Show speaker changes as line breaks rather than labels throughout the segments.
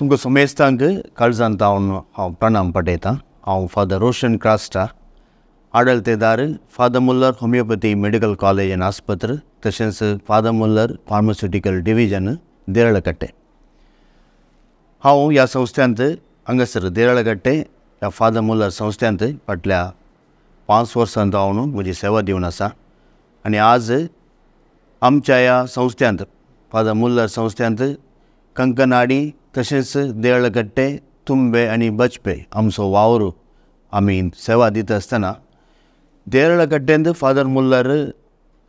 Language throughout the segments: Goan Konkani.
तुमकां समेस्तांक काळजांत हांव हांव प्रणाम पाठयतां. हांव फादर रोशन क्रास्टा, आडलतेदार, Father Muller homeopathy medical college आनी आस्पत्र, तशेंच Father Muller pharmaceutical division Deralakatte. हांव ह्या संस्थांत हांगासर देरळकट्टे ह्या फादर मुल्लर संस्थांत फाटल्या 5 वर्सांत हांव म्हजी सेवा दिवन आसा. आनी आज आमच्या ह्या संस्थांत फादर मुल्लर संस्थांत कंकनाडी तशेंच देरळकट्टे, तुंबे आनी बचपे आमचो वावर आमी सेवा दिता आसतना देरळकट्ट्यांत फादर मुल्लर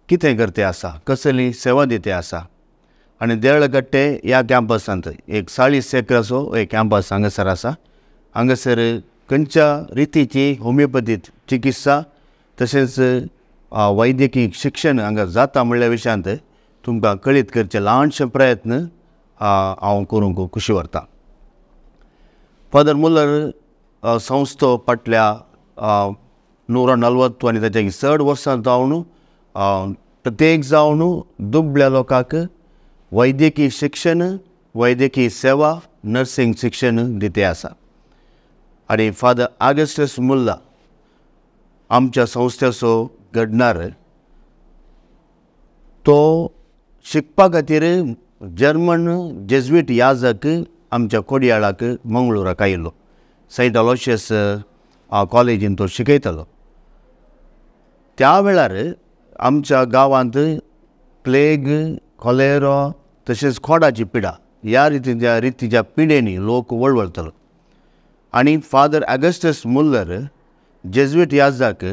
कितें करते आसा, कसली सेवा दिते आसा आनी देरळकट्टे ह्या कॅम्पसांत एक 40 एकराचो एक कॅम्पस हांगासर आसा. हांगासर खंयच्या रितीची होमिओपॅथी चिकित्सा तशेंच वैद्यकीय शिक्षण हांगा जाता म्हणल्या विशयांत तुमकां कळीत करचे ल्हानशे प्रयत्न हांव करूंक खुशी व्हरता. फादर मुल्लर संस्थो फाटल्या 140 आनी ताच्या चड वर्सां जावन प्रत्येक जावन दुबळ्या लोकांक वैद्यकीय शिक्षण, वैद्यकीय सेवा, नर्सिंग शिक्षण दिते आसा. आनी फादर आगस्टस मुल्ला आमच्या संस्थेचो घडणार, तो शिकपा खातीर जर्मन जेज्वीट याजक आमच्या कोडयाळाक मंगळुराक आयिल्लो. सेंट अलोशियस कॉलेजीन तो शिकयतालो. त्या वेळार आमच्या गांवांत प्लेग, कॉलेरो तशेंच खोडाची पिडा ह्या रितीच्या पिडेनी लोक वळवळतालो. आनी फादर आगस्टस मुल्लर जेज्वीट याजक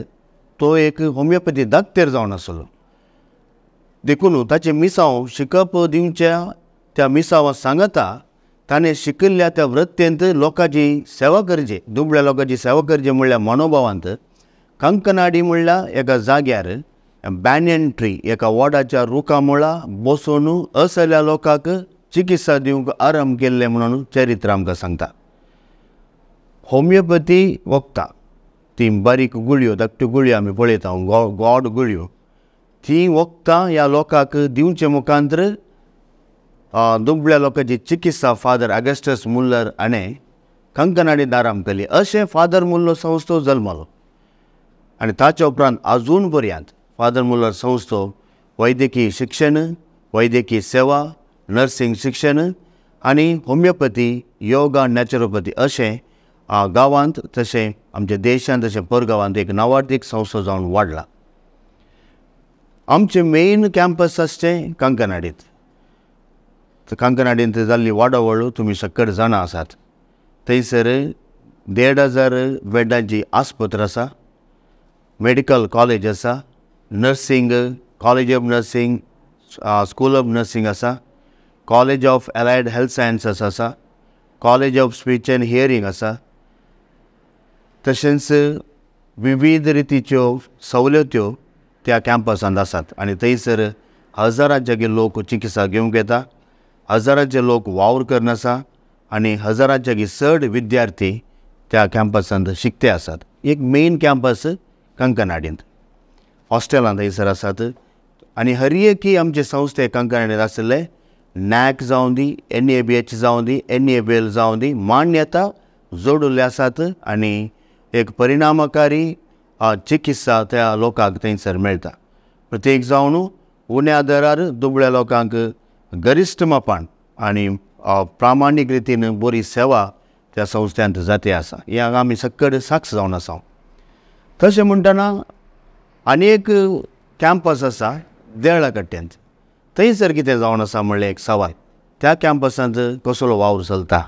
तो एक होमिओपॅथी दाक्तेर जावन आसलो. देखून ताचें मिसांव शिकप दिवच्या त्या मिसांवा सांगता ताणें शिकिल्ल्या त्या वृत्तेंत लोकांची सेवा करची, दुबळ्या लोकांची सेवा करची म्हणल्यार मनोभावांत कंकनाडी म्हणल्यार एका जाग्यार बॅनियन ट्री एका वडाच्या रुखा मुळा बसून असल्या लोकांक चिकित्सा दिवंक आरंभ केल्लें म्हणून चरित्र आमकां सांगता. होमिओपॅथी वखदां ती बारीक गुळयो, धाकट्यो गुळयो आमी पळयता, गोड गुळयो, ती वखदां ह्या लोकांक दिवचे मुखांतर दुबळ्या लोकांची चिकित्सा फादर आगस्टस मुल्लर हाणें कंकनाडींत आरंभ केली. अशें फादर मुल्लर संस्थो जल्मलो. आनी ताच्या उपरांत आजून पर्यंत फादर मुल्लर संस्थो वैद्यकीय शिक्षण, वैद्यकीय सेवा, नर्सिंग शिक्षण आनी होमिओपॅथी, योगा, नॅचरोपॅथी अशें गांवांत तशें आमच्या देशांत तशें परगांवांत एक नांवाडीक संस्था जावन वाडला. आमचें मेन कॅम्पस आसचें कंकनाडींत. कंकनाडींत जाल्ली वाडावळ तुमी सकट जाणां आसात. थंयसर 1500 बेडांची आस्पत्र आसा, मेडिकल कॉलेज आसा, nursing college of nursing, school of nursing आसा, college of allied health sciences आसा, college of speech and hearing आसा, तशेंच विविध रितीच्यो सवलत्यो त्या कॅम्पसांत आसात. आनी थंयसर हजारांचे लोक चिकित्सा घेवंक येता, हजारांचे लोक वावर करून आसा आनी हजारांचे चड विद्यार्थी त्या कॅम्पसांत शिकते आसात. एक मेन कॅम्पस कंकनाडींत, हॉस्टेलां थंयसर आसात. आनी हर एकी आमचे संस्थे कंकनाडींत आशिल्ले नॅक जावं दी, NABH जावं दी, NABL जावं दी, मान्यता जोडिल्ले आसात आनी एक परिणामकारी चिकित्सा त्या लोकांक थंयसर मेळटा. प्रत्येक जावन उण्या दरार दुबळ्या लोकांक गरिश्ट मापान आनी प्रामाणीक रितीन बरी सेवा त्या संस्थांत जाते आसा. हें हांगा आमी सकट साक्ष जावन आसा. तशें म्हणटना आनी एक कॅम्पस आसा देरळकट्ट्यांत, थंयसर कितें जावन आसा म्हणलें एक सवाल, त्या कॅम्पसांत कसलो वावर चलता.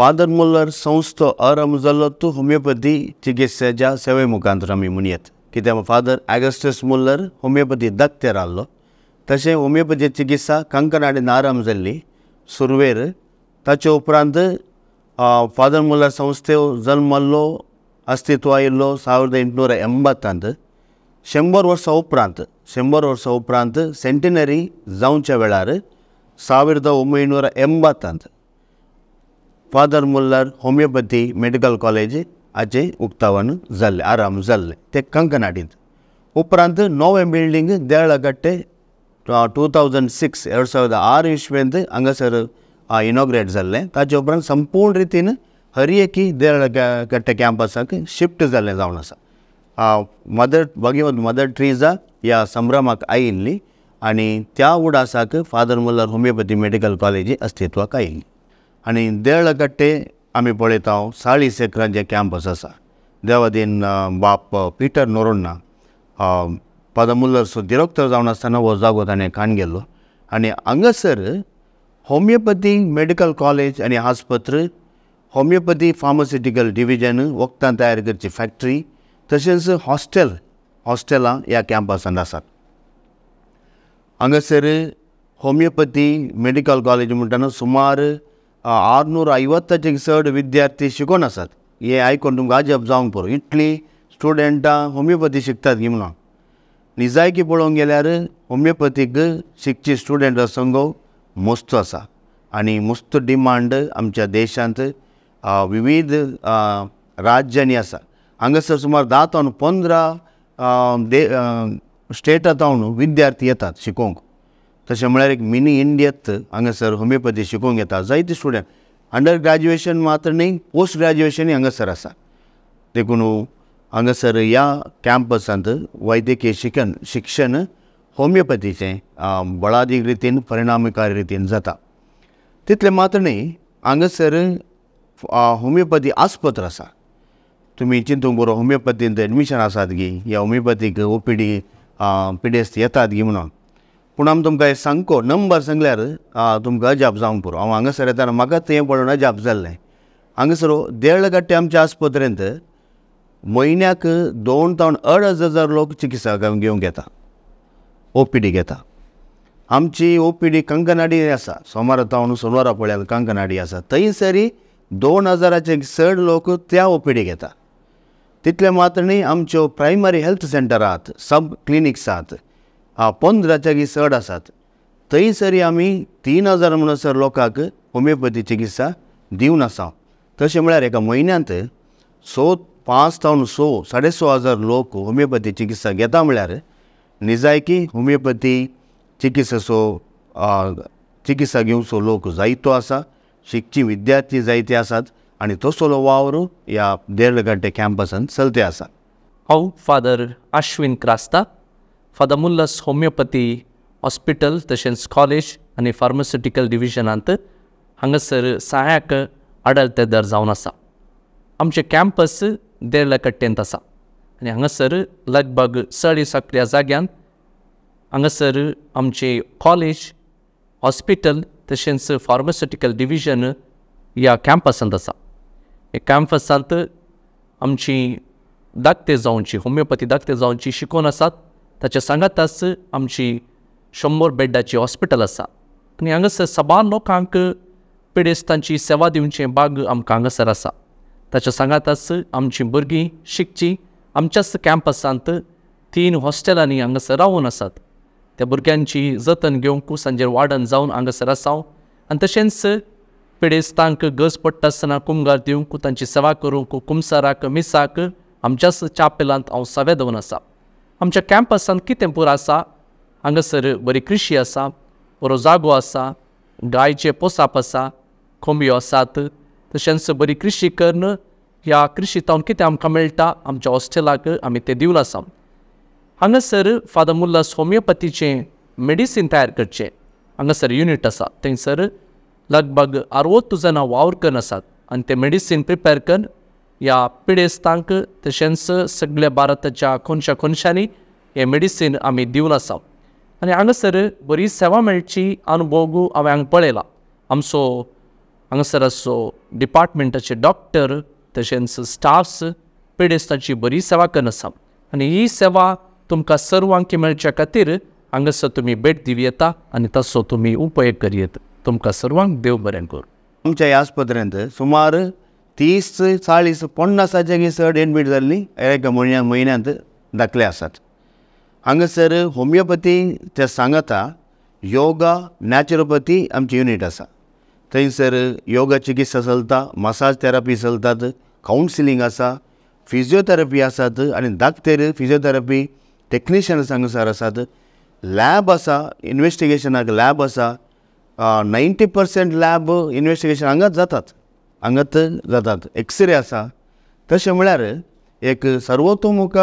फादर मुल्लर संस्थो आरंभ जाल्लो तो होमियोपॅथी चिकित्सेच्या सेवे मुखांतर आमी म्हणयत, कित्याक फादर ऑगस्टस मुल्लर होमियोपॅथी दाक्तेर आहलो. तशें होमियोपॅथी चिकित्सा कंकनाडीन आरंभ जाल्ली सुरवेर. ताचे उपरांत फादर मुल्लर संस्थे जल्मल्लो, अस्तित्व आयिल्लो 1880. 100 वर्सां उपरांत, 100 वर्सां उपरांत सेंटिनरी जावच्या वेळार 1980 father Muller homeopathy medical college हाचें उक्तावण जाल्लें, आरंभ जाल्लें तें कंकनाडींत. उपरांत नवें बिल्डींग देरळकट्टे 2006 2006 इस्वेंत हांगासर इनॉग्रेट जाल्लें. ताचे उपरांत संपूर्ण रितीन हर एकी देरळकट्टे कॅम्पसाक शिफ्ट जाल्लें जावन आसा. मदर भगवत मदर ट्रिजा ह्या संभ्रमाक आयिल्ली आनी त्या उडासाक father Muller homeopathy medical college अस्तित्वाक आयिल्ली. आनी देरळकट्टे आमी पळयता 40 एकरांचें कॅम्पस आसा. देवादीन बाप पिटर नोरोन्ना फादर मुल्लर दिरोक्तर जावन आसतना हो जागो ताणें काण गेल्लो आनी हांगासर होमियोपॅथी मेडिकल कॉलेज आनी आस्पत्र, होमियोपॅथी फार्मास्युटिकल डिविजन, वखदां तयार करची फॅक्टरी, तशेंच हॉस्टेलां ह्या कॅम्पसांत आसात. हांगासर होमियोपॅथी मेडिकल कॉलेज म्हणटना सुमार 650 चड विद्यार्थी शिकोन आसात. हें आयकून तुमकां अजाप जावंक पुरो, इतलीं स्टुडंटां होमियोपॅथी शिकतात गी म्हणून. निजायकी पळोवंक गेल्यार होमियोपॅथीक शिकची स्टुडंटां संघ मस्त आसा आनी मस्त डिमांड आमच्या देशांत विविध राज्यांनी आसा. हांगासर सुमार 10 ते 15 स्टेटां तावन विद्यार्थी येतात शिकोवंक. तशें म्हळ्यार एक मिनी इंडियत हांगासर होमियोपॅथी शिकोवंक येता जायते स्टुडंट. अंडर ग्रॅज्युएशन मात्र न्ही, पोस्ट ग्रॅज्युएशनूय हांगासर आसा. देखून हांगासर ह्या कॅम्पसांत वैद्यकीय शिक्षण होमियोपॅथीचें बळादीक रितीन परिणामकारी रितीन जाता. तितलें मात्र न्ही, हांगासर होमियोपॅथी आस्पत्र आसा. तुमी चिंतूंक बरो होमियोपॅथींत एडमिशन आसात गी, ह्या होमियोपॅथीक ओ पी डी पिडेस्त येतात गी म्हणून. पूण आमी तुमकां हें सामको नंबर सांगल्यार तुमकां अजाप जावंक पुरो. हांव हांगासर येतना म्हाका तें पळोवन अजाप जाल्लें. हांगासर देरळकट्टे आमच्या आस्पत्रेंत म्हयन्याक 2 ते 2.5 हजार लोक चिकित्सा घेवंक येता, ओ पी डी घेता. आमची ओ पी डी कंकनाडी आसा, सोमारा तावन सोनवारा पळयात कंकनाडी आसा, थंयसरी 2000 चड लोक त्या ओ पी डी घेता. तितलें मात्र न्ही, आमच्यो प्रायमरी हेल्थ सेंटर आहात, सब क्लिनिक्स आहात, 15 चड आसात. थंयसरी आमी 3000 म्हणसर लोकांक होमियोपॅथी चिकित्सा दिवन आसा. तशें म्हळ्यार एका म्हयन्यांत 5 ते 6 6,500 लोक होमियोपॅथी चिकित्सा घेता म्हळ्यार निजायकी होमियोपॅथी चिकित्सेचो चिकित्सा घेवचो लोक जायतो आसा, शिकची विद्यार्थी जायते आसात आनी तसलो वावर ह्या देरळकट्टे कॅम्पसांत चलते आसा.
हांव father Ashwin Crasta, father Muller's homeopathy hospital तशेंच कॉलेज आनी फार्मास्युटिकल डिविजनांत हांगासर सहायक आडलतेदार जावन आसा. आमचें कॅम्पस देरळकट्टेंत आसा आनी हांगासर लगभग 40 आंकड्या जाग्यान हांगासर आमचें कॉलेज, हॉस्पिटल तशेंच फार्मास्युटिकल डिविजन ह्या कॅम्पसांत आसा. ह्या कॅम्पसांत आमची दाखते जावची, होमियोपॅथी दाखते जावची शिकोवन आसात. ताच्या सांगाताच आमची 100 बेडाची हॉस्पिटल आसा आनी हांगासर साबार लोकांक पिडेस्तांची सेवा दिवचें बाग आमकां हांगासर आसा. ताच्या सांगाताच आमचीं भुरगीं शिकचीं आमच्याच कॅम्पसांत 3 हॉस्टेलांनी हांगासर रावून आसात. त्या भुरग्यांची जतन घेवंक सांजेर वार्डन जावन हांगासर आसा आनी तशेंच पिडेस्तांक गरज पडटा आसतना कुमगार दिवंक, तांची सेवा करूंक, कुमसाराक, मिसाक आमच्याच चापेलांत हांव सवे दवरून आसा. आमच्या कॅम्पसांत कितें पुरो आसा, हांगासर बरी कृशी आसा, बरो जागो आसा, गायचें पोसाप आसा, कोंबयो आसात, तशेंच बरी कृशी करून ह्या कृशी तावन कितें आमकां मेळटा आमच्या हॉस्टेलाक आमी तें दिवन आसा. हांगासर फादर मुल्लास होमियोपॅथीचें मेडिसीन तयार करचें हांगासर युनीट आसा. थंयसर लगभग 60 जाणां वावर करून आसात आनी तें मेडिसीन प्रिपेर करून ह्या पिडेस्तांक तशेंच सगळ्या भारताच्या कोनशा कोनशांनी हें मेडिसीन आमी दिवन आसा. आनी हांगासर बरी सेवा मेळची अनुभव हांवें हांगा पळयला. आमचो हांगासर आसचो डिपार्टमेंटाचे डॉक्टर तशेंच स्टाफ्स पिडेस्तांची बरी सेवा करून आसा आनी ही सेवा तुमकां सर्वांक मेळच्या खातीर हांगासर तुमी भेट दिवं येता आनी ताचो तुमी उपयोग करयेत. तुमकां सर्वांक देव बरें करूं.
आमच्या ह्या आस्पत्रेंत सुमार 30, 40, 50 चड एडमीट जाल्लीं एका म्हयन्यांत दाखले आसात. हांगासर होमियोपथी ते सांगता योगा नॅचरोपथी आमची युनीट आसा. थंयसर योगा चिकित्सा चलता, मसाज थेरपी चलतात, कावन्सिलींग आसा, फिजियोथेरपी आसात आनी दाक्तेर फिजियोथेरपी टॅक्निशियन्स हांगासर आसात. लॅब आसा, इन्वेस्टिगेशनाक लॅब आसा. 90% लॅब इन्वेस्टिगेशन हांगाच जातात, हांगाच जातात. एक्सरे आसा. तशें म्हळ्यार एक सर्वतोमुख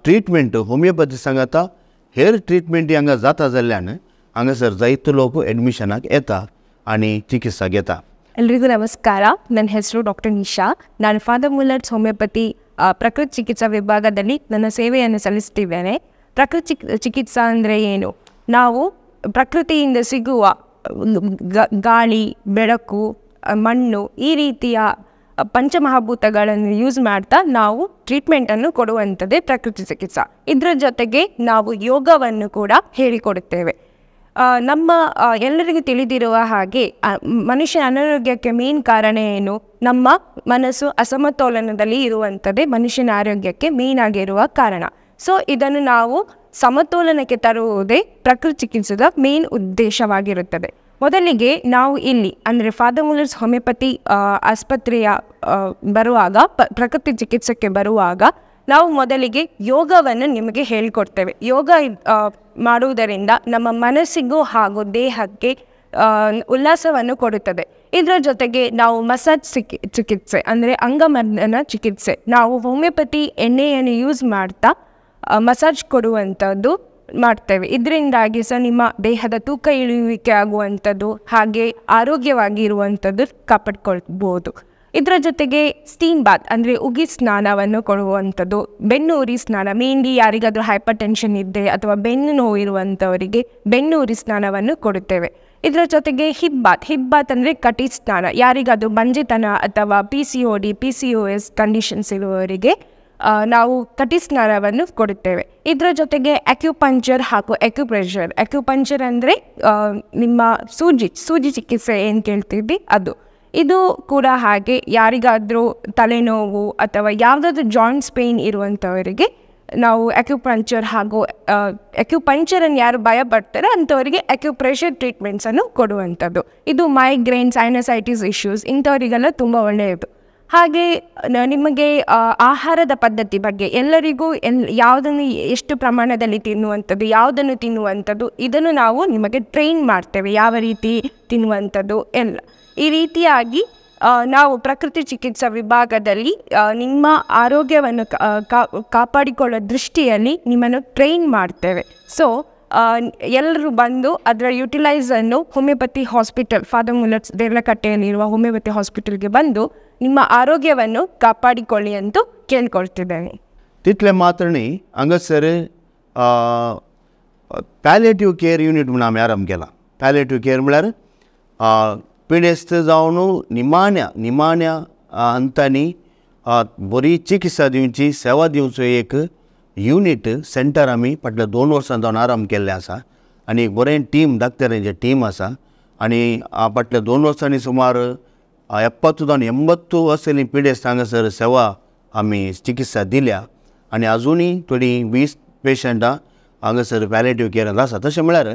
ट्रिटमेंट होमियोपॅथी सांगता हेर ट्रिटमेंटी हांगा जाता जाल्ल्यान हांगासर जायते लोक एडमिशनाक येता आनी चिकित्सा घेता.
ಎಲ್ರಿಗೂ ನಮಸ್ಕಾರ. ನನ್ನ ಹೆಸರು ಡಾಕ್ಟರ್ ನಿಶಾ. ನಾನು ಫಾದರ್ ಮುಲ್ಲರ್ಸ್ ಹೋಮಿಯೋಪತಿ ಪ್ರಕೃತಿ ಚಿಕಿತ್ಸಾ ವಿಭಾಗದಲ್ಲಿ ನನ್ನ ಸೇವೆಯನ್ನು ಸಲ್ಲಿಸುತ್ತಿದ್ದೇನೆ. ಪ್ರಕೃತಿ ಚಿಕಿತ್ಸಾ ಅಂದರೆ ಏನು? ನಾವು ಪ್ರಕೃತಿಯಿಂದ ಸಿಗುವ ಗಾಳಿ, ಬೆಳಕು, ಮಣ್ಣು, ಈ ರೀತಿಯ ಪಂಚಮಹಾಭೂತಗಳನ್ನು ಯೂಸ್ ಮಾಡ್ತಾ ನಾವು ಟ್ರೀಟ್ಮೆಂಟನ್ನು ಕೊಡುವಂಥದ್ದೇ ಪ್ರಕೃತಿ ಚಿಕಿತ್ಸಾ. ಇದರ ಜೊತೆಗೆ ನಾವು ಯೋಗವನ್ನು ಕೂಡ ಹೇಳಿಕೊಡುತ್ತೇವೆ. ನಮ್ಮ ಎಲ್ಲರಿಗೂ ತಿಳಿದಿರುವ ಹಾಗೆ ಮನುಷ್ಯನ ಅನಾರೋಗ್ಯಕ್ಕೆ ಮೇನ್ ಕಾರಣ ಏನು? ನಮ್ಮ ಮನಸ್ಸು ಅಸಮತೋಲನದಲ್ಲಿ ಇರುವಂಥದ್ದೇ ಮನುಷ್ಯನ ಆರೋಗ್ಯಕ್ಕೆ ಮೇನ್ ಆಗಿರುವ ಕಾರಣ. ಸೊ ಇದನ್ನು ನಾವು ಸಮತೋಲನಕ್ಕೆ ತರುವುದೇ ಪ್ರಕೃತಿ ಚಿಕಿತ್ಸೆದ ಮೇನ್ ಉದ್ದೇಶವಾಗಿರುತ್ತದೆ. ಮೊದಲಿಗೆ ನಾವು ಇಲ್ಲಿ ಅಂದರೆ ಫಾದರ್ ಮುಲ್ಲರ್ಸ್ ಹೋಮಿಯೋಪತಿ ಆಸ್ಪತ್ರೆಯ ಬರುವಾಗ, ಪ್ರಕೃತಿ ಚಿಕಿತ್ಸೆಗೆ ಬರುವಾಗ ನಾವು ಮೊದಲಿಗೆ ಯೋಗವನ್ನು ನಿಮಗೆ ಹೇಳಿಕೊಡ್ತೇವೆ. ಯೋಗ ಮಾಡುವುದರಿಂದ ನಮ್ಮ ಮನಸ್ಸಿಗೂ ಹಾಗೂ ದೇಹಕ್ಕೆ ಉಲ್ಲಾಸವನ್ನು ಕೊಡುತ್ತದೆ. ಇದರ ಜೊತೆಗೆ ನಾವು ಮಸಾಜ್ ಚಿಕಿತ್ಸೆ ಅಂದರೆ ಅಂಗಮರ್ದನ ಚಿಕಿತ್ಸೆ, ನಾವು ಹೋಮಿಯೋಪತಿ ಎಣ್ಣೆಯನ್ನು ಯೂಸ್ ಮಾಡ್ತಾ ಮಸಾಜ್ ಕೊಡುವಂಥದ್ದು ಮಾಡ್ತೇವೆ. ಇದರಿಂದಾಗಿ ಸಹ ನಿಮ್ಮ ದೇಹದ ತೂಕ ಇಳಿಯುವಿಕೆ ಆಗುವಂಥದ್ದು, ಹಾಗೆ ಆರೋಗ್ಯವಾಗಿ ಇರುವಂಥದ್ದು ಕಾಪಾಡಿಕೊಳ್ಬೋದು. ಇದರ ಜೊತೆಗೆ ಸ್ಟೀಮ್ ಬಾತ್ ಅಂದರೆ ಉಗಿ ಸ್ನಾನವನ್ನು ಕೊಡುವಂಥದ್ದು, ಬೆನ್ನು ಉರಿ ಸ್ನಾನ, ಮೇನ್ಲಿ ಯಾರಿಗಾದರೂ ಹೈಪರ್ ಟೆನ್ಷನ್ ಇದ್ದರೆ ಅಥವಾ ಬೆನ್ನು ನೋವು ಇರುವಂಥವರಿಗೆ ಬೆನ್ನು ಉರಿ ಸ್ನಾನವನ್ನು ಕೊಡುತ್ತೇವೆ. ಇದರ ಜೊತೆಗೆ ಹಿಪ್ ಬಾತ್, ಹಿಪ್ ಬಾತ್ ಅಂದರೆ ಕಟಿ ಸ್ನಾನ, ಯಾರಿಗಾದರೂ ಬಂಜೆತನ ಅಥವಾ PCOD, PCOS conditions ಇರುವವರಿಗೆ ನಾವು ಕಟಿ ಸ್ನಾನವನ್ನು ಕೊಡುತ್ತೇವೆ. ಇದರ ಜೊತೆಗೆ ಅಕ್ಯುಪಂಚರ್ ಹಾಗೂ ಅಕ್ಯುಪ್ರೆಷರ್. ಅಕ್ಯುಪಂಚರ್ ಅಂದರೆ ನಿಮ್ಮ ಸೂಜಿ ಚಿಕಿತ್ಸೆ ಏನು ಕೇಳ್ತಿದ್ವಿ ಅದು. ಇದು ಕೂಡ ಹಾಗೆ ಯಾರಿಗಾದರೂ ತಲೆನೋವು ಅಥವಾ ಯಾವುದಾದ್ರೂ ಜಾಯಿಂಟ್ಸ್ ಪೇಯ್ನ್ ಇರುವಂಥವರಿಗೆ ನಾವು ಅಕ್ಯುಪಂಚರ್ ಹಾಗೂ ಅಕ್ಯುಪಂಚರನ್ನು ಯಾರು ಭಯ ಪಡ್ತಾರೆ ಅಂಥವರಿಗೆ ಅಕ್ಯುಪ್ರೆಷರ್ ಟ್ರೀಟ್ಮೆಂಟ್ಸನ್ನು ಕೊಡುವಂಥದ್ದು. ಇದು ಮೈಗ್ರೇನ್, ಸೈನಸೈಟಿಸ್ ಇಶ್ಯೂಸ್ ಇಂಥವರಿಗೆಲ್ಲ ತುಂಬ ಒಳ್ಳೆಯದು. ಹಾಗೆ ನಿಮಗೆ ಆಹಾರದ ಪದ್ಧತಿ ಬಗ್ಗೆ ಎಲ್ಲರಿಗೂ ಯಾವುದನ್ನು ಎಷ್ಟು ಪ್ರಮಾಣದಲ್ಲಿ ತಿನ್ನುವಂಥದ್ದು, ಯಾವುದನ್ನು ತಿನ್ನುವಂಥದ್ದು, ಇದನ್ನು ನಾವು ನಿಮಗೆ ಟ್ರೈನ್ ಮಾಡ್ತೇವೆ, ಯಾವ ರೀತಿ ತಿನ್ನುವಂಥದ್ದು ಎಲ್ಲ. ಈ ರೀತಿಯಾಗಿ ನಾವು ಪ್ರಕೃತಿ ಚಿಕಿತ್ಸಾ ವಿಭಾಗದಲ್ಲಿ ನಿಮ್ಮ ಆರೋಗ್ಯವನ್ನು ಕಾಪಾಡಿಕೊಳ್ಳೋ ದೃಷ್ಟಿಯಲ್ಲಿ ನಿಮ್ಮನ್ನು ಟ್ರೈನ್ ಮಾಡ್ತೇವೆ. ಸೊ ಎಲ್ಲರೂ ಬಂದು ಅದರ ಯುಟಿಲೈಸನ್ನು ಹೋಮಿಯೋಪತಿ ಹಾಸ್ಪಿಟಲ್ ಫಾದರ್ ಮುಲ್ಲರ್ಸ್ ದೇರ್ಲಕಟ್ಟೆಯಲ್ಲಿರುವ ಹೋಮಿಯೋಪತಿ ಹಾಸ್ಪಿಟಲ್ಗೆ ಬಂದು ನಿಮ್ಮ ಆರೋಗ್ಯವನ್ನು ಕಾಪಾಡಿಕೊಳ್ಳಿ ಅಂತ ಕೇಳ್ಕೊಳ್ತಿದ್ದೇನೆ.
तितले मात्र न्ही, हांगासर पॅलेटिव्ह केअर युनीट म्हूण आमी आरंभ केला. पॅलेटिव्ह केअर म्हळ्यार पिडेस्त जावन निमाण्या निमाण्या हंतांनी बरी चिकित्सा दिवची, सेवा दिवचो एक युनीट सेंटर आमी फाटल्या 2 वर्सां जावन आरंभ केल्लें आसा. आनी एक बरें टीम, डाक्टरांचें टीम आसा. आनी फाटल्या 2 वर्सांनी सुमार 70 जावन 80 असली पिडेस्त हांगासर सेवा आमी चिकित्सा दिल्या. आनी आजुनूय थोडीं 20 पेशंटां हांगासर पॅलेटिव्ह केअरांत आसा. तशें म्हळ्यार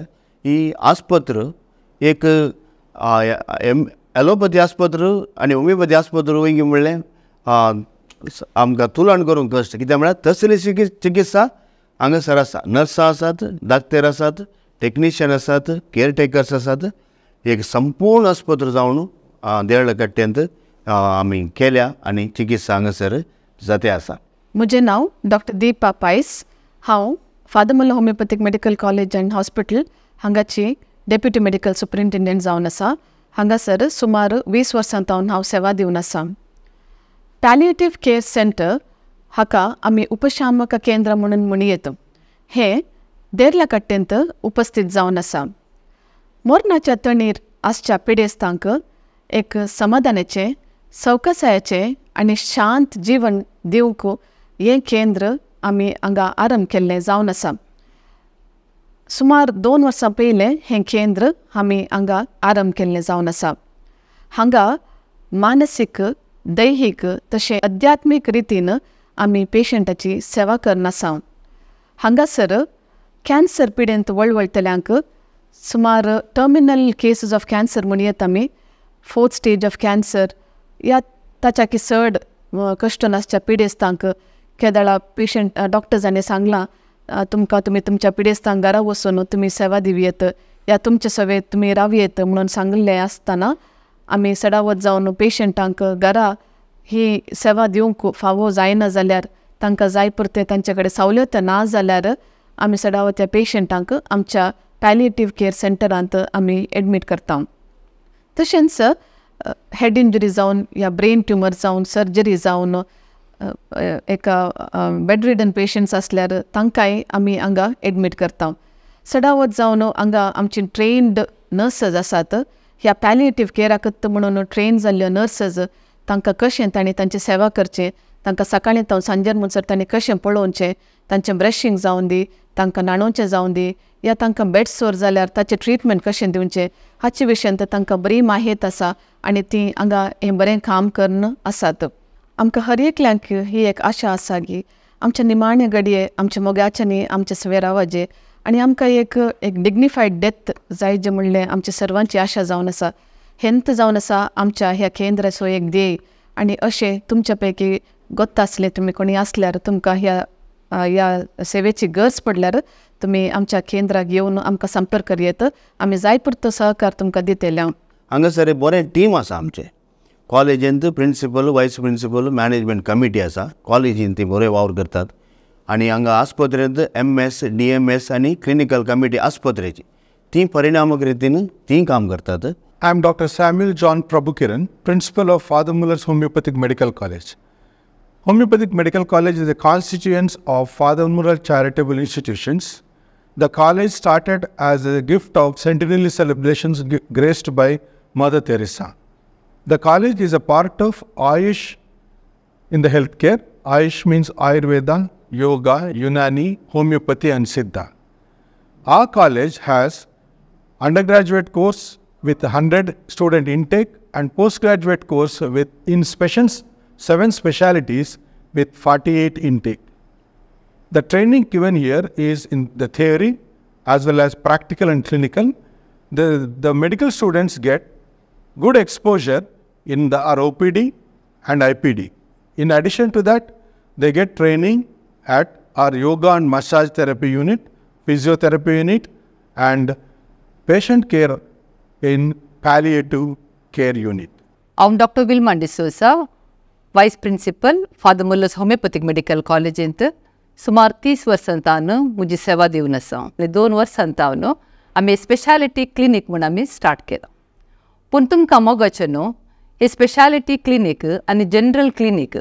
ही आस्पत्र एक एलोपॅथी आस्पत्र आनी होमियोपॅथी आस्पत्र वयगी म्हणलें आमकां तुलना करूंक कश्ट, कित्याक म्हळ्यार तसली चिकित्सा हांगासर आसा. नर्सां आसात, डाक्टर आसात, टॅक्निशियन आसात, केअरटेकर्स आसात. एक संपूर्ण आस्पत्र जावन देरळकट्ट्यांत आमी केल्या आनी चिकित्सा हांगासर जाते आसा.
म्हजें नांव डॉक्टर दीपा पायस. हांव Father Muller homeopathic medical college and hospital हांगाची डेप्युटी मेडिकल सुपरिंटेंडंट जावन आसा. हांगासर सुमार 20 वर्सां सावन हांव सेवा दिवन आसा. पॅलिएटीव केअर सेंटर हाका आमी उपशामक केंद्र म्हणून म्हणयेत. हें देर्लाकट्टेंत उपस्थित जावन आसा. मोरनाच्या तणीर आसच्या पिडेस्तांक एक समाधानाचें, सवकासायेचें आनी शांत जीवन दिवंक हें केंद्र आमी हांगा आरंभ केल्लें जावन आसा. सुमार 2 वर्सां पयलें हें केंद्र आमी हांगा आरंभ केल्लें जावन आसा. हांगा मानसीक, दैहीक तशें अध्यात्मीक रितीन आमी पेशंटाची सेवा करना आसा. हांगासर कॅन्सर पिडेंत वळवळटल्यांक सुमार टर्मिनल केसीस ऑफ कॅन्सर म्हणयेत आमी, 4th stage of cancer या ताच्याकी चड कश्ट नासच्या पिडेस्तांक केदळा पेशंट डॉक्टर्सांनी सांगलां तुमकां तुमी तुमच्या पिडेस्तांक घरा वचून तुमी सेवा दिवयेत या तुमचे सेवेत तुमी रावयेत म्हणून सांगिल्लें आसतना आमी सडावत जावन पेशंटांक घरा ही सेवा दिवंक फावो जायना जाल्यार तांकां जाय पुरतें तांचे कडेन सवलत ना जाल्यार आमी सडावत त्या पेशंटांक आमच्या पॅलिएटीव केअर सेंटरांत आमी एडमीट करता. तशेंच हेड इंजरी जावन या ब्रेन ट्युमर जावन सर्जरी जावन एका बेडरिडन पेशंट्स आसल्यार तांकांय आमी हांगा एडमीट करता. सडावत जावन हांगा आमची ट्रेन्ड नर्सेस आसात. ह्या पॅलिएटीव केअराकत म्हणून ट्रेन जाल्ल्यो नर्सेस तांकां कशें तांणी तांची सेवा करचें, तांकां सकाळीं तावन सांजेर म्हणसर तांणी कशें पळोवचें, तांचें ब्रशींग जावन दी, तांकां न्हाणोवचें जावन दी या तांकां बेड सोर जाल्यार ताचें ट्रिटमेंट कशें दिवचें हाचे विशयांत तांकां बरी माहेत आसा आनी ती हांगा हें बरें काम करून आसात. आमकां हर एकल्यांक ही एक आशा आसा की आमच्या निमाणे घडये आमच्या मोगाच्यांनी आमचे सवे रावाजे आनी आमकां एक एक डिग्निफायड डेथ जाय जे म्हणलें आमच्या सर्वांची आशा जावन आसा. हेंत जावन आसा आमच्या ह्या केंद्राचो एक ध्येय आनी अशें तुमच्या पैकी गोत्ता आसले तुमी कोणी आसल्यार तुमकां ह्या ह्या सेवेची गरज पडल्यार तुमी आमच्या केंद्राक येवन आमकां संपर्क करयेत, आमी जाय पुरतो सहकार तुमकां दितले.
हांगासर एक बरें टीम आसा आमचें. कॉलेजींत principal, vice principal, management committee आसा. कॉलेजींत ती बरे वावर करतात आनी हांगा आस्पत्रेंत MS, DMS आनी क्लिनिकल कमिटी आस्पत्रेची ती परिणामक रितीन ती काम करतात.
I am Doctor Samuel John Prabhukiran, Principal of Father Muller's Homeopathic Medical College. Homeopathic Medical College is a constituent of Father Muller Charitable Institutions. The college started as a gift of centenary celebrations graced by Mother Teresa. The college is a part of Ayush in the healthcare. Ayush means Ayurveda, Yoga, Unani, Homeopathy and Siddha. Our college has undergraduate course with 100 student intake and postgraduate course with in 7 specialities with 48 intake. The training given here is in the theory as well as practical and clinical. The medical students get good exposure in the our OPD and IPD. In addition to that, they get training at our yoga and massage therapy unit, physiotherapy unit and patient care in palliative care unit.
I am Dr. Vilma D'Souza, Vice Principal, Father Muller's Homeopathic Medical College इंत सुमार 30 वर्सां तावन म्हजी सेवा दिवन आसा. 2 वर्सां तावन आमी स्पेशालिटी क्लिनीक म्हूण आमी स्टार्ट केलां. पूण तुमकां मोगाचें न्हू हे स्पेशालिटी क्लिनीक आनी जनरल क्लिनीक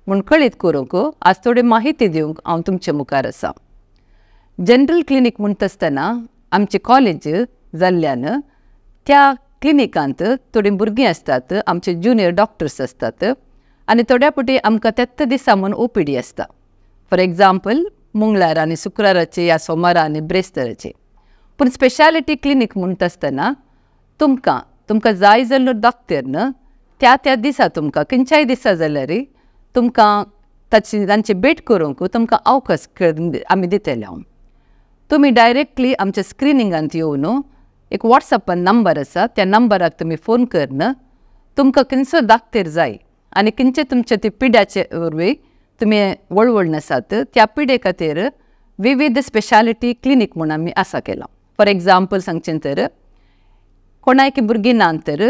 म्हूण कळीत करूंक आज थोडी माहिती दिवंक हांव तुमचे मुखार आसा. जनरल क्लिनीक म्हणटा आसतना आमचे कॉलेज जाल्ल्यान त्या क्लिनिकांत थोडीं भुरगीं आसतात, आमचे ज्युनियर डॉक्टर्स आसतात आनी थोड्या फावटी आमकां त्याच दिसा म्हूण OPD आसता. फॉर एग्जाम्पल मंगळार आनी शुक्राराचे या सोमारा आनी ब्रेस्ताराचे. पूण स्पेशालिटी क्लिनीक म्हणटा आसतना तुमकां तुमकां जाय जाल्लो डॉक्टर न्हू त्या त्या दिसा तुमकां खंयच्याय दिसा जाल्यार तुमकां ताची तांची भेट करूंक तुमकां अवकाश आमी दितले. हांव तुमी डायरेक्टली आमच्या स्क्रिनिंगांत येवन एक वॉट्सॅपान नंबर आसा त्या नंबराक तुमी फोन करून तुमकां खंयचो दाक्तेर जाय आनी खंयचे तुमचे ते पिड्याचे वरवीं तुमी वळवळ आसात त्या पिडे खातीर विविध स्पेशालिटी क्लिनीक म्हूण आमी आसा केलां. फॉर एग्जाम्पल सांगचें तर कोणायकी भुरगीं ना तर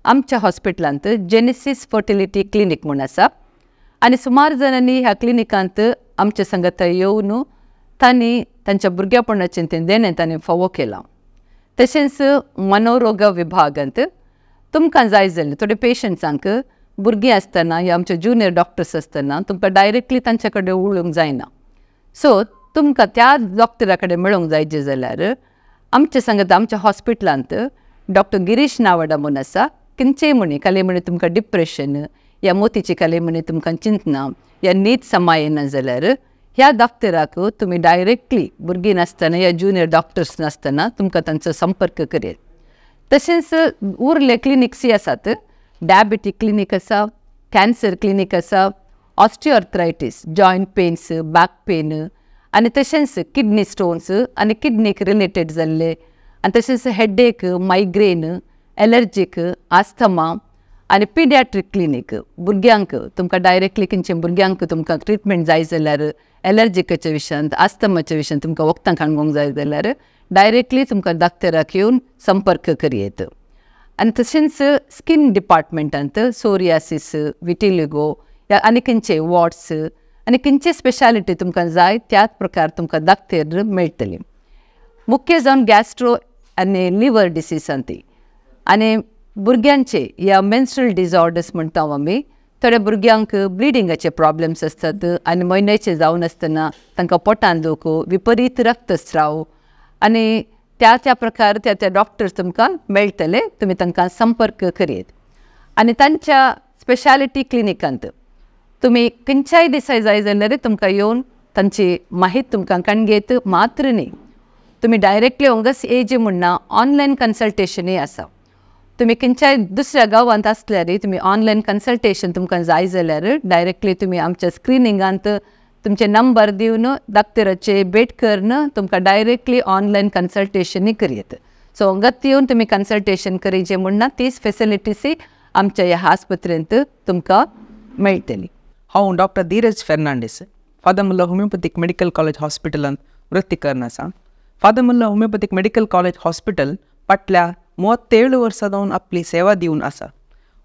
आमच्या हॉस्पिटलांत जेनेसीस फर्टिलिटी क्लिनीक म्हूण आसा आनी सुमार जाणांनी ह्या क्लिनिकांत आमच्या संगता येवन तांणी तांच्या भुरगेपणाचें तें देणें तांणी फावो केलां. तशेंच मनोरोग विभागांत तुमकां जाय जाल्लें थोडे पेशंट्सांक भुरगीं आसतना या आमचे ज्युनियर डॉक्टर्स आसतना तुमकां डायरेक्टली तांचे कडेन उलोवंक जायना, सो तुमकां त्या डॉक्टरा कडेन मेळोंक जाय जाल्यार आमचे सांगता आमच्या हॉस्पिटलांत डॉक्टर गिरीश नावडा म्हूण आसा, खंयचेय म्हणी काले म्हणी तुमकां डिप्रेशन या मोतीची काले म्हणी तुमकां चिंतना या न्हीद समा येना जाल्यार ह्या डॉक्टराक तुमी डायरेक्टली भुरगीं नासतना या ज्युनियर डॉक्टर्स नासतना तुमकां तांचो संपर्क करेल. तशेंच उरले क्लिनिक्सूय आसात. डायबिटीक क्लिनीक आसा, कॅन्सर क्लिनीक आसा, osteoarthritis, joint pains, back pain आनी तशेंच किडनी स्टोन्स आनी किडनीक रिलेटेड जाल्ले आनी तशेंच हेडेक, मायग्रेन, एलर्जीक, आस्थमा आनी पिडियाट्रीक क्लिनीक. भुरग्यांक तुमकां डायरेक्टली खंयचे भुरग्यांक तुमकां ट्रिटमेंट जाय जाल्यार एलर्जिकाच्या विशयांत, आस्थमाच्या विशयांत तुमकां वखदां काडूंक जाय जाल्यार डायरेक्टली तुमकां डॉक्टराक येवन संपर्क करयेत. आनी तशेंच स्कीन डिपार्टमेंटांत सोरियासीस, विटिलिगो या आनी खंयचे वॉर्ड्स आनी खंयचे स्पेशालिटी तुमकां जाय त्याच प्रकार तुमकां डॉक्टर मेळटली. मुख्य जावन गॅस्ट्रो आनी लिवर डिसीजांत आनी भुरग्यांचे या मेन्स्ट्रल डिसऑर्डर्स म्हणटा आमी. थोड्या भुरग्यांक ब्लिडिंगाचे प्रॉब्लम्स आसतात आनी म्हयन्याचे जावन आसतना तांकां पोटान दुख, विपरीत रक्तस्राव आनी त्या त्या प्रकार त्या त्या डॉक्टर्स तुमकां मेळटले. तुमी तांकां संपर्क करयेत. आनी तांच्या स्पेशालिटी क्लिनिकांत तुमी खंयच्याय दिसा जाय जाल्यार तुमकां येवन तांची माहिती तुमकां काडून मात्र न्ही, तुमी डायरेक्टली हांगाच येयचे म्हणना, ऑनलायन कन्सल्टेशनूय आसा. तुमी खंयच्याय दुसऱ्या गांवांत आसल्यार तुमी ऑनलायन कन्सल्टेशन तुमकां जाय जाल्यार डायरेक्टली तुमी आमच्या स्क्रिनिंगांत तुमचे नंबर दिवन डॉक्टराचे भेट करून तुमकां डायरेक्टली ऑनलायन कन्सल्टेशनूय करयेत. सो हांगाच येवन तुमी कन्सल्टेशन करचें म्हणना, तीच फेसिलिटीसूय आमच्या ह्या आस्पत्रेंत तुमकां मेळटली.
हांव doctor Dhiraj Fernandes, Father Muller homeopathic medical college हॉस्पिटलांत वृत्ती करून आसा. Father Muller homeopathic medical college hospital फाटल्या 37 वर्सां जावन आपली सेवा दिवन आसा.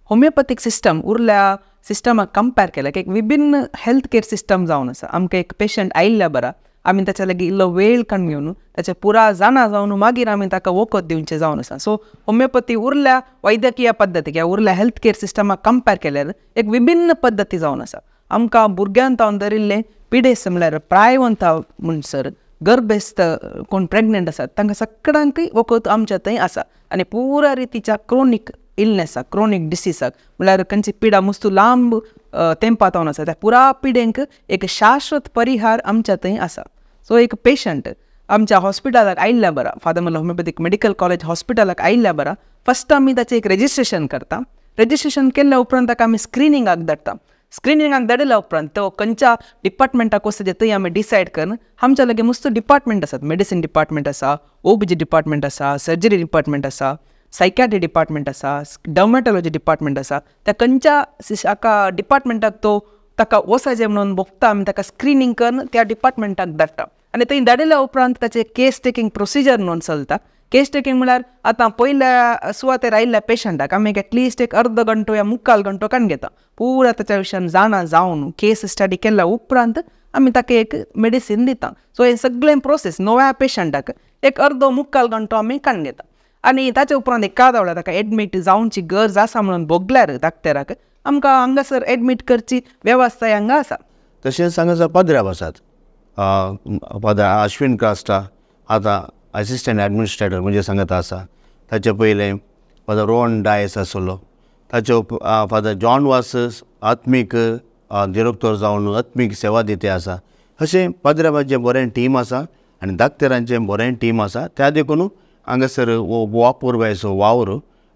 होमिओपॅथीक सिस्टम उरल्या सिस्टमाक कंपेर केल्यार एक विभिन्न हेल्थ केअर सिस्टम जावन आसा. आमकां एक पेशंट आयिल्ल्या बरा आमी ताच्या लागीं इल्लो वेळ काडून घेवन ताचे पुरा जाणा जावन मागीर आमी ताका वखद दिवचें जावन आसा. सो होमिओपॅथी उरल्या वैद्यकीय पद्दतीक ह्या उरल्या हेल्थ केअर सिस्टमाक कंपेर केल्यार एक विभिन्न पद्दती जावन आसा. आमकां भुरग्यांत हांव धरिल्लें पिडेस्त म्हणल्यार प्रायवंत म्हणसर गर्भेस्त कोण प्रेग्नंट आसात तांकां सगळ्यांकय वखद आमच्या थंय आसा. आनी पुरा रितीच्या क्रोनीक इलनेसाक, क्रोनीक डिसीजाक म्हणल्यार खंयची पिडा मुस्तू लांब तेंपात जावन आसा त्या पुरा पिडेंक एक शाश्वत परिहार आमच्या थंय आसा. सो एक पेशंट आमच्या हॉस्पिटलाक आयिल्ल्या बरा, Father Muller homeopathic medical college हॉस्पिटलाक आयिल्ल्या बरा फस्ट आमी ताचें एक रेजिस्ट्रेशन करता. रेजिस्ट्रेशन केल्ल्या उपरांत ताका आमी स्क्रिनिंगाक धाडटा. स्क्रिनिंगाक धाडल्या उपरांत तो खंयच्या डिपार्टमेंटाक वचता थंय आमी डिसायड करून आमच्या लागीं मस्त डिपार्टमेंट आसात. मेडिसीन डिपार्टमेंट आसा, ओबीजी डिपार्टमेंट आसा, सर्जरी डिपार्टमेंट आसा, सायकॅट्री डिपार्टमेंट आसा, डर्मेटॉलॉजी डिपार्टमेंट आसा. त्या खंयच्या हाका डिपार्टमेंटाक तो ताका वचपाचें म्हणून बघता आमी ताका स्क्रिनींग करून त्या डिपार्टमेंटाक धाडटा. आनी थंय धाडिल्ल्या उपरांत ताचें केस टेकींग प्रोसिजर म्हणून चलता. केस टेकींग म्हळ्यार आतां पयल्या सुवातेर आयिल्ल्या पेशंटाक आमी एटलिस्ट एक अर्द घंटो या मुक्काल घंटो काडून घेता. पुरा ताच्या विशयान जाणा जावन केस स्टडी केल्या उपरांत आमी ताका एक मेडिसीन दिता. सो हें सगळें प्रोसेस नव्या पेशंटाक एक अर्दो मुक्काल घंटो आमी काडून घेता. आनी ताचे उपरांत एकाद वेळार ताका एडमीट जावची गरज आसा म्हणून भोगल्यार डॉक्टराक आमकां हांगासर एडमीट करची वेवस्था हांगा आसा.
तशेंच हांगासर पाद्र्याब आसात, फादर अश्विन क्रास्टा आतां असिस्टंट एडमिनिस्ट्रेटर म्हणजे सांगत आसा. ताचे पयलें फादर रोहन डायस आसलो, ताचे फादर जॉन वास आत्मीक दिरोक्तोर जावन आत्मीक सेवा दिते आसा. अशें पाद्र्याबाचें बरें टीम आसा आनी डाक्टरांचें बरें टीम आसा. त्या देखून हांगासर हो वापुरबायचो वावर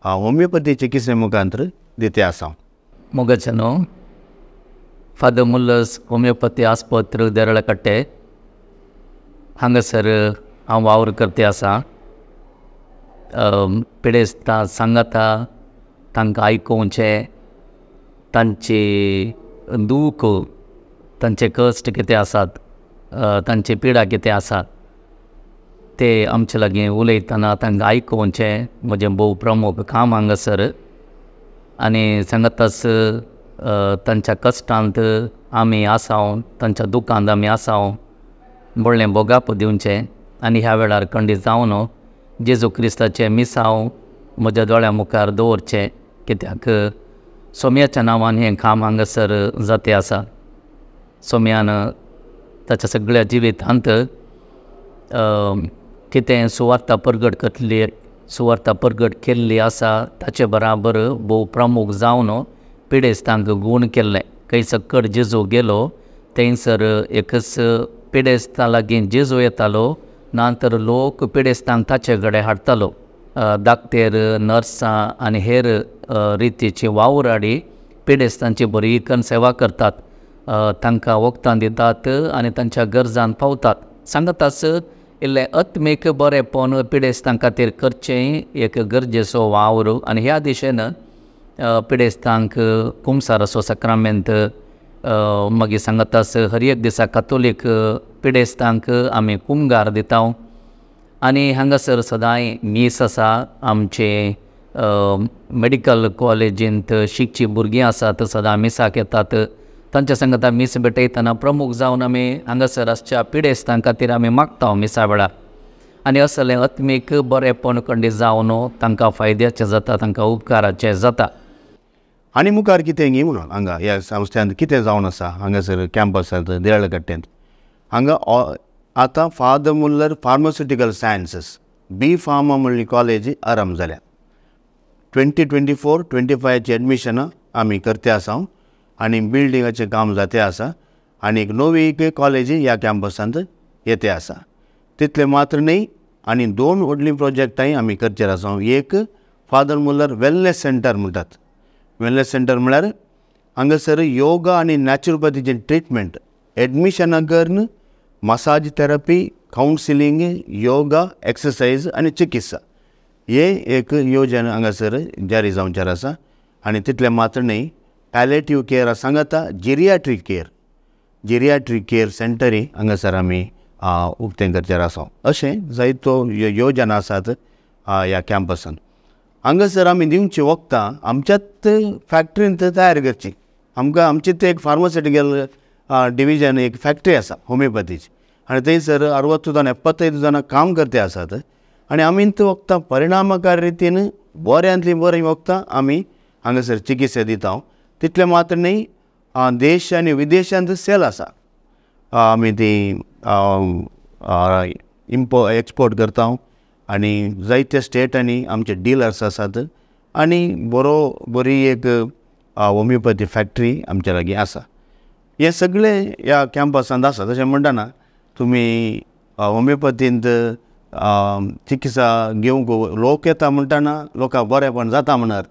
होमिओपॅथी चिकित्से मुखांतर दिते आसा.
मोगाचें फादर मुल्लर्स होमिओपॅथी आस्पत्र देरळकट्टे हांगासर हांव वावर करते आसा. पिडेस्तां सांगाता तांकां आयकोवचें, तांची दूख, तांचे कश्ट कितें आसात, तांची पिडा कितें आसात ते आमचे लागीं उलयतना तांकां आयकोवचें म्हजें भोव प्रमुख काम हांगासर. आनी सांगाताच तांच्या कश्टांत आमी आसाव, तांच्या दुखांत आमी आसाव व्हडलें भोगाप दिवचें. आनी ह्या वेळार खंडीत जावन जेजू क्रिस्ताचें मिसांव म्हज्या दोळ्या मुखार दवरचें, कित्याक सोम्याच्या नांवान हें काम हांगासर जाते आसा. सोम्यान ताच्या सगळ्या जिवितांत कितें सुवार्ता परगट करतली, सुवार्ता परगट केल्ली आसा ताचे बराबर भोव प्रमुख जावन पिडेस्तांक गूण केल्लें. खंय सक्कड जेजू गेलो थंयसर एकच पिडेस्तां लागीं जेजू येतालो ना तर लोक पिडेस्तांक ताचे कडेन हाडटालो. दाक्तेर नर्सां आनी हेर रितीची वावराडी पिडेस्तांची बरी कन्न सेवा करतात, तांकां वखदां दितात आनी तांच्या गरजान पावतात. सांगताच इल्लें आत्मीक बरेंपण पिडेस्तां खातीर करचें एक गरजेचो वावर आनी ह्या दिशेन पिडेस्तांक कुमसाराचो साक्रामेंत मागीर सांगताच हर एक दिसा कातोलीक पिडेस्तांक आमी कुमगार दिता. आनी हांगासर सदांय मीस आसा. आमचे मेडिकल कॉलेजींत शिकची भुरगीं आसात सदां मिसाक येतात, तांच्या सांगता मीस भेटयतना प्रमुख जावन आमी हांगासर आसच्या पिडेस्तां खातीर आमी मागता मिसा वेळार आनी असलें आत्मीक बरेंपण कंडी जावन तांकां फायद्याचें जाता, तांकां उपकाराचें जाता.
आनी मुखार कितें गी म्हणून हांगा ह्या संस्थ्यांत कितें जावन आसा हांगासर कॅम्पसांत देरळकट्टेंत हांगा आतां Father Muller pharmaceutical sciences B pharma म्हणली कॉलेज आरंभ जाल्या. 2024-25 एडमिशनां आमी करते आसा आनी बिल्डिंगाचें काम जाते आसा आनी एक नवी एक कॉलेज ह्या कॅम्पसांत येते आसा. तितलें मात्र न्ही आनी 2 व्हडलीं प्रोजेक्टांय आमी करचेर आसा. एक फादर मुल्लर वेलनेस सेंटर म्हणटात. वेलनेस सेंटर म्हळ्यार हांगासर योगा आनी नॅचरोपॅथीचें ट्रिटमेंट एडमिशनां करून massage therapy, counselling, yoga, exercise आनी चिकित्सा हे एक योजना हांगासर जारी जावचेर आसा. आनी तितलें मात्र न्ही पॅलेटिव्ह केअर सांगता जिरियाट्रीक केअर, जिरियाट्रीक केअर सेंटरी हांगासर आमी उक्तें करचेर आसा. अशें जायत्यो योजना आसात ह्या कॅम्पसान. हांगासर आमी दिवची वखदां आमच्याच फॅक्टरींत तयार करची. आमकां आमचीच एक फार्मास्युटिकल डिविजन एक फॅक्टरी आसा होमियोपॅथीची आनी थंयसर 60 जाणां 75 जाणां काम करते आसात आनी आमी ती वखदां परिणामकारी रितीन बऱ्यांतलीं बरीं वखदां आमी हांगासर चिकित्सा दिता. तितलें मात्र न्ही देश आनी विदेशांत सेल आसा, आमी ती एक्सपोर्ट करता आनी जायत्या स्टेटांनी आमचे डिलर्स आसात आनी बरी एक होमियोपॅथी फॅक्टरी आमच्या लागीं आसा. हें सगळें ह्या कॅम्पसांत आसा. तशें म्हणटना तुमी होमियोपॅथींत चिकित्सा घेवंक लोक येता म्हणटना लोकांक बरेंपण जाता म्हण अर्थ,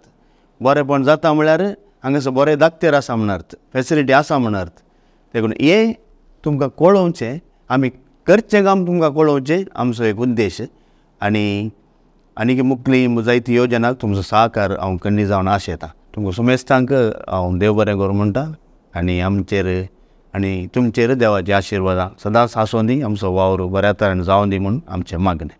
बरेंपण जाता म्हळ्यार हांगासर बरे दाक्तेर आसा म्हण अर्थ, फेसिलिटी आसा म्हण अर्थ. देखून हें तुमकां कळोवचें, आमी करचें काम तुमकां कळोवचें आमचो एक उद्देश. आनी आनीक मुखली जायती योजना तुमचो सहकार हांव कन्नी जावन आशेता. तुमकां सुमेस्तांक हांव देव बरें करूं म्हणटा आनी आमचेर आनी तुमचेर देवाची आशिर्वादां सदांच आसूं दी, आमचो वावर बऱ्या तरेन जावं दी म्हूण आमचें मागणें.